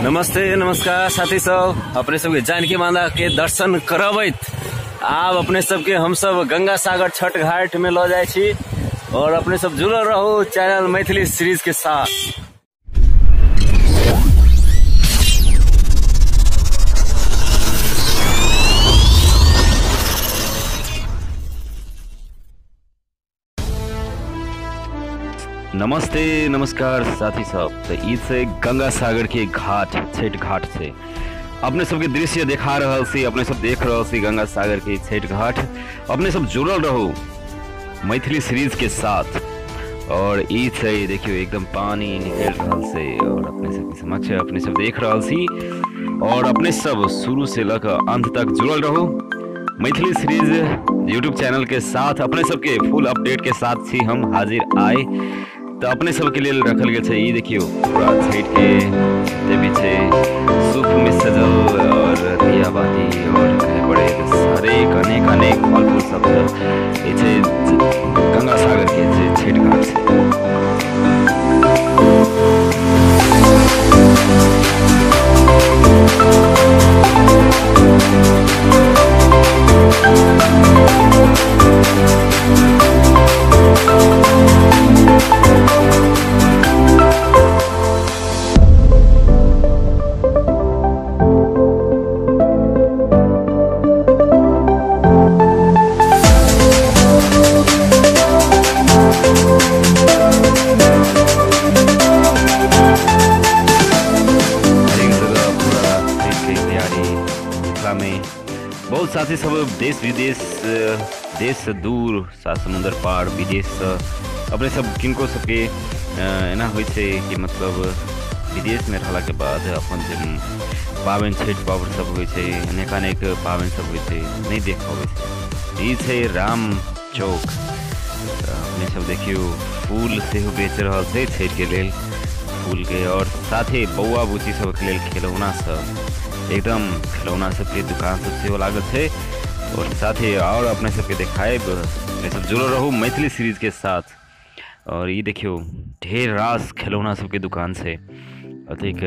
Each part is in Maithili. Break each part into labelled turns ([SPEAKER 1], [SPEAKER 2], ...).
[SPEAKER 1] नमस्ते नमस्कार साथी सब, अपने सबके जानकी माता के दर्शन करबैत आब अपने सबके हम सब गंगा सागर छठ घाट में ल जाय छी और अपने सब जुड़ल रहू चैनल मैथिली सीरीज के साथ। नमस्ते नमस्कार साथी सब, तो ई छै गंगा सागर के घाट, छठ घाट छै। अपने सबके दृश्य देखा रहल छी, अपने सब देख रहल छी गंगा सागर के छठ घाट। अपने सब जुड़ल रहू मैथिली सीरीज के साथ। और ई छै देखियो एकदम पानी निकल रहल छै और अपने सबके समक्ष अपने सब देख रहल छी। और अपने सब शुरू से लऽ कऽ अंत तक जुड़ल रहू मैथिली सीरीज यूट्यूब चैनल के साथ। अपने सबके फुल अपडेट के साथ छी हम हाजिर आए। तो अपने सबके लिए रखल गेल छै ई देखियो पूरा छठ के जे भी छै सूप में सजल और दिया बाती और बड़े हरेक अनेक अनेक फल फूल सब ई छै गंगा सागर के छठ घाट छै। बहुत साथी सब देश विदेश, देश से दूर, सात समुद्र पार विदेश से अपने सब किनको सबके एना होइ छै कि मतलब विदेश में रहला के बाद अपन जे पाबनि छठि पाबनि सब होइ छै, अनेक अनेक पाबनि सब होइ छै, नहीं देख पाबै छै। ई छै राम चौक। अपने सब देखियौ फूल सेहो बेच रहल छै छठि के लेल, फूल के, और साथे बौआ बुच्ची सबके लेल खिलौना सब, एकदम खिलौना सबके दुकान सब सेहो लागल छै। और साथे और अपने सबके देखायब, अपने सब जुड़ल रहू मैथिली सीरीज के साथ। और ई देखियौ ढेर रास खिलौना सबके दुकान छै, अतेक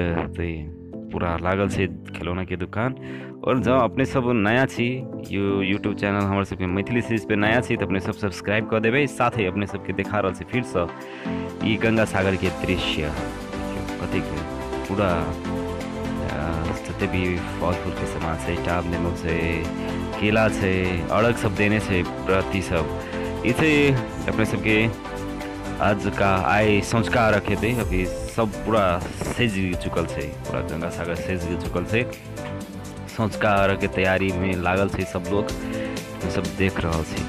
[SPEAKER 1] पूरा लागल छै खिलौना के दुकान। और जँ अपने सब नया छी यूट्यूब चैनल हमर सबके मैथिली सीरीज पे नया छी तो अपने सब सब्सक्राइब कऽ देबै। साथे अपने सबके देखा रहल छी फिरसँ ई गंगा सागर के दृश्य, कतेक पूरा जते भी फल फूल के सामान छै, टाब नेमो छै, केला छै, अड़ग सब देने छै, प्रति सब। ई छै अपने सबके आज का आइ सँझुका अर्घ हेतै, अभी सब पूरा सजि चुकल छै, पूरा गंगा सागर सजि चुकल छै। सँझुका अर्घ के तैयारी में लागल छै सब लोग, सब देख रहल छी।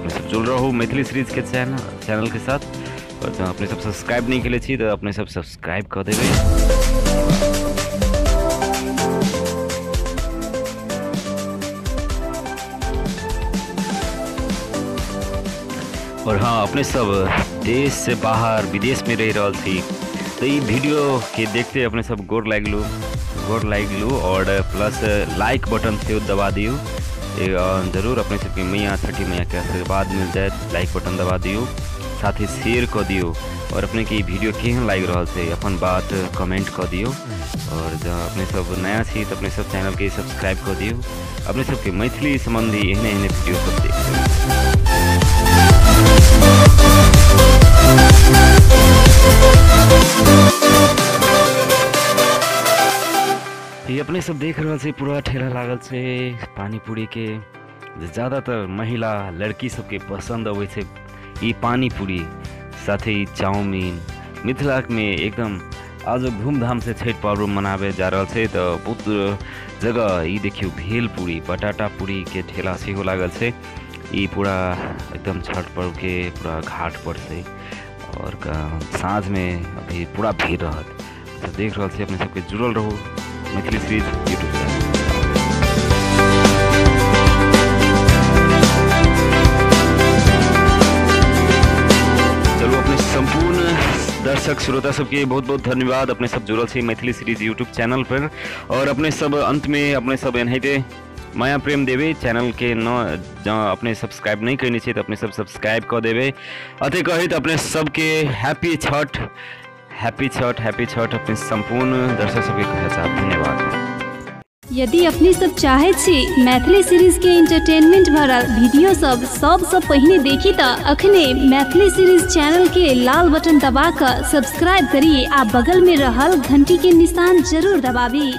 [SPEAKER 1] सब जुड़ रहू मैथिली सीरीज के चैनल के साथ। और जँ अपने सब सब्सक्राइब नहीं केले छी तो अपने सब सब्सक्राइब कऽ देबै। और हाँ, अपने सब देश से बाहर विदेश में रह रहल छी तो ई वीडियो के देखते अपने सब गोर लागि लू और प्लस लाइक बटन से दबा दियौ। जरूर अपने सबके मैया छठी मैया के आशीर्वाद मिल जाए, लाइक बटन दबा दियौ, साथ ही शेयर कऽ दियौ। और अपने के ई वीडियो केहन लागि रहल छै अपन बात कमेंट कऽ दियौ। और जँ अपने सब नया छी तो अपने सब चैनल के सब्सक्राइब कऽ दियौ। अपने सबके मैथिली संबंधी एहने एहने वीडियो सब देख। ये अपने सब देख रहल छी पूरा ठेला लागल छै पानी पूरी के, ज़्यादातर महिला लड़की सबके पसंद अबै छै ई पानी पूरी, साथे ई चाउमीन। मिथिला में एकदम आज धूमधाम से छठि पर्व मनाबे जा रहल छै तो बहुत जगह ई देखियौ भेल पूरी, बटाटा पूरी के ठेला सेहो लागल छै। ई पूरा एकदम छठ पर्व के पूरा घाट पर छै और साँझ में अभी पूरा भीड़ रहत। तो देख रहल छी अपने सबके जुड़ल रहू मैथिली सीरीज यूट्यूब चैनल। चलू अपने संपूर्ण दर्शक श्रोता सबके बहुत बहुत धन्यवाद। अपने सब जुड़ल छी मैथिली सीरीज यूट्यूब चैनल पर। और अपने सब अंत में अपने सब एनाहिते माया प्रेम देवे चैनल के न जँ अपने सब्सक्राइब नहीं कयने छी तो अपने सब सब्सक्राइब कऽ देबै। अते कहैत अपने सबके happy Chhath, happy Chhath, happy Chhath अपने सम्पूर्ण दर्शक सबके कहे चाहब। धन्यवाद।
[SPEAKER 2] यदि अपने सब चाहे छी मैथिली सीरीज के एंटरटेनमेंट भरल वीडियो सब सबसे पहिने देखी त अखने मैथिली सीरीज चैनल के लाल बटन दबा क सब्सक्राइब करी आ बगल में रहल घंटी के निशान जरूर दबाबी।